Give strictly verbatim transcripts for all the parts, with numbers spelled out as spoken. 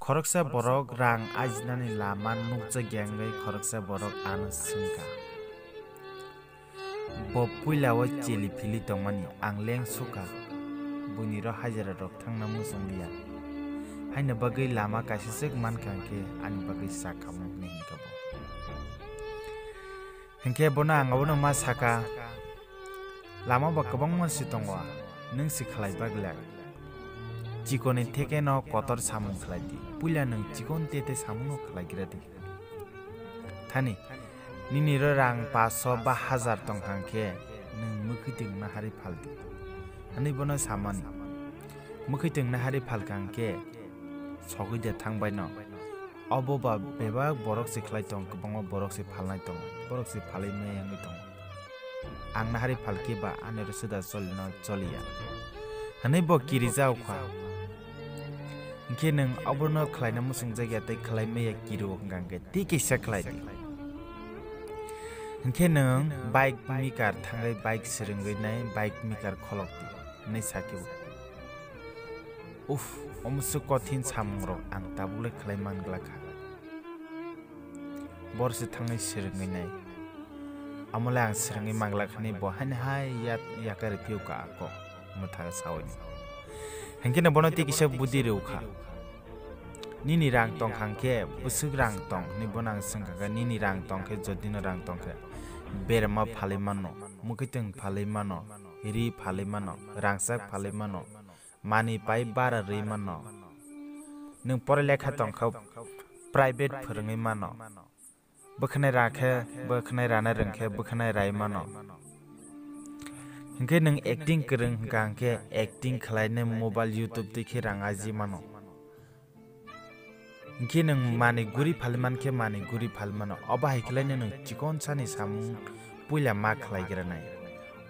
Khoroksa borok rang ajinani lama nukjakya wngwi khoroksa borok ano swngkha. Bo puila o chili phili tongmani, ang leng sukha, buini ro hajira rok thangna muchung liya. Haino bagwi lama kaisa swk mankha hwnkhe ani bagwi sakha hwnwi hwnkha bo. Hwnkhe bono ang obono ma sakha, lama bo kwbangma si tongo, nwng si khlai bagwlak. Chikoni thekeno kotor samung khlai di, puila nwng chikon tete samungno khlai gra di. Thani, nini ro rang paso ba hajar tong hang khe, nwng mwkhwtwng nahari phal di. Hwnwi bono samani. Mwkhwtwng nahari phal kang khe, sogwi de thang bai no. Obo ba bebak borok se khlai tong, kwbangma borok se phalnai tong, borok se phalwi maya wngwi tong. Ang nahari phal khe ba ani ro suda choli no choliya. Hwnwi bo kiri jao kha. Hwnkhe nwng obono khlaina muchung jakya tei khlai maya kiri o hwnkha hwnkhe tei kisa khlai di. Hwnkhe nwng bike maker thangwi bike swrwngwi nai bike maker kholok di hwnwi sakhe bo. Uff, omo se kothin samung rok ang tabuk le khlai man glak kha. Bor se thangwi swrwngwi nai. Amo le ang swrwngwi manglak hwnwi bo haino hai ya-, yakarwi phiyok kha ako mwthang sawi. Hinkhe no bono tei kisa budi rw kha. Nini rang tong hang khe bwswk rang tong hwnwi bono ang swng kha khe, nini rang tong khe jodi no rang tong khe berma phalwi mano, mwkhwtwng phalwi mano, ri phalwi mano, rangchak phalwi mano, manwi pai bara rwi mano. Nwng pore lekha tong kha private phwrwngwi mano. Bwkhanai ra khe, bwkhanai rana rwng khe bwkhanai rai mano. Hinkhe nwng acting kwrwng hwnkha hinkhe acting khlainai mobile YouTube twi khe rang aji mano. Hinkhe nwng manwi guri phal man khe manwi guri phal mano. Obo hai khlaino nwng chikon sani samung puila ma khlai granai.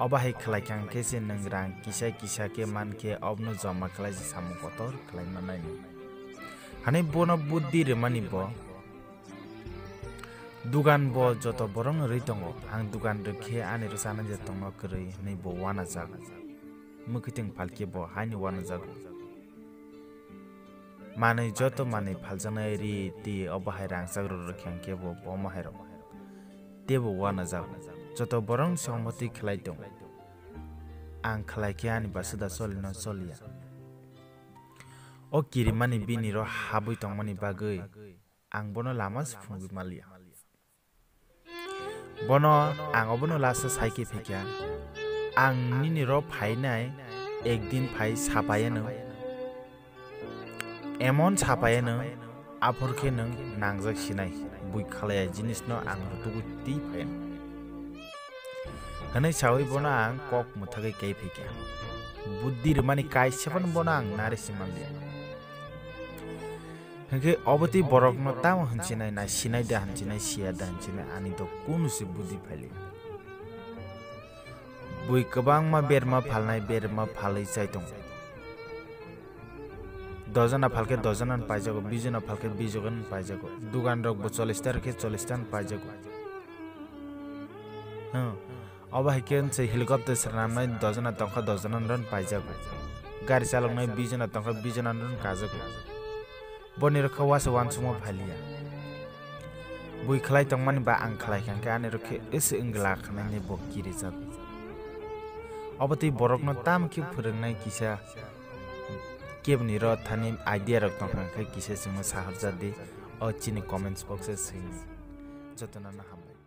Obo hai khlai kha hinkhe se nwng rang kisa kisa khe man khe obono joma khlai se samung kotor khlai manai. Hwnwi bono buddhi rwmani bo. Dugan bo joto borokno rwi tongo, ang dugan rwkhe ani rwchapnai je tongno kwrwi hwnwi bo uanajago. Mwkhwtwng phalkhe bo haino uanajago. Manwi joto manwi phaljaknai ri twi obo hai rangchak rw rwkhe hwnkhe bo omo hai rw. Teibo uanajago. Joto borok songmotwi khlai tongo. Ang khlai khe ani bwswda cholino choliya. O kirimani bini ro habwi tongmani bagwi ang bono lama se phunugwi maliya. Bono ang obono lasa sai khe phaikha. Ang nini ro phainai ekdin phai sapayano. Emon sapayano aphor khe nwng nangjak sinai bui khalaya jinisno ang rwtugwi twi phaino. Hwnwi sawi bono ang kok mwthagwi kai phaikha. Buddhi rwmani kaisa phano bono ang nari si manliya. Hinkhe obo twi borokno tamo hinsinai na sinai da hinsinai siya da hinsinai ani do kunu se buddhi phaili. Bui kwbangma berma phalnai berma phalwi chai tongo. Dojona phalkhe dojona no paijago, bijona phalkhe bijona no paijago. Dugan rok bo chollish ta rwkhe chollish ta no paijago. Hmm. Obo hai khe se helicopter swnamnai dojona tongkha dojona no paijak. Gari chaloknai bijona tongkha bijona no kajago. Boni rokha wasa wansukma phaliya. Bui khlai tongmani ba ang khlai kha hwnkhe ani rokhe ese wngla khnaini bo kirijago. Obo twi borokno tam khe phwrwngnai kisa kebni ro thani idea rok tongkha hwnkhe kisa chwngno saharjadi o chini comments box o swngni. Jotono no hambai.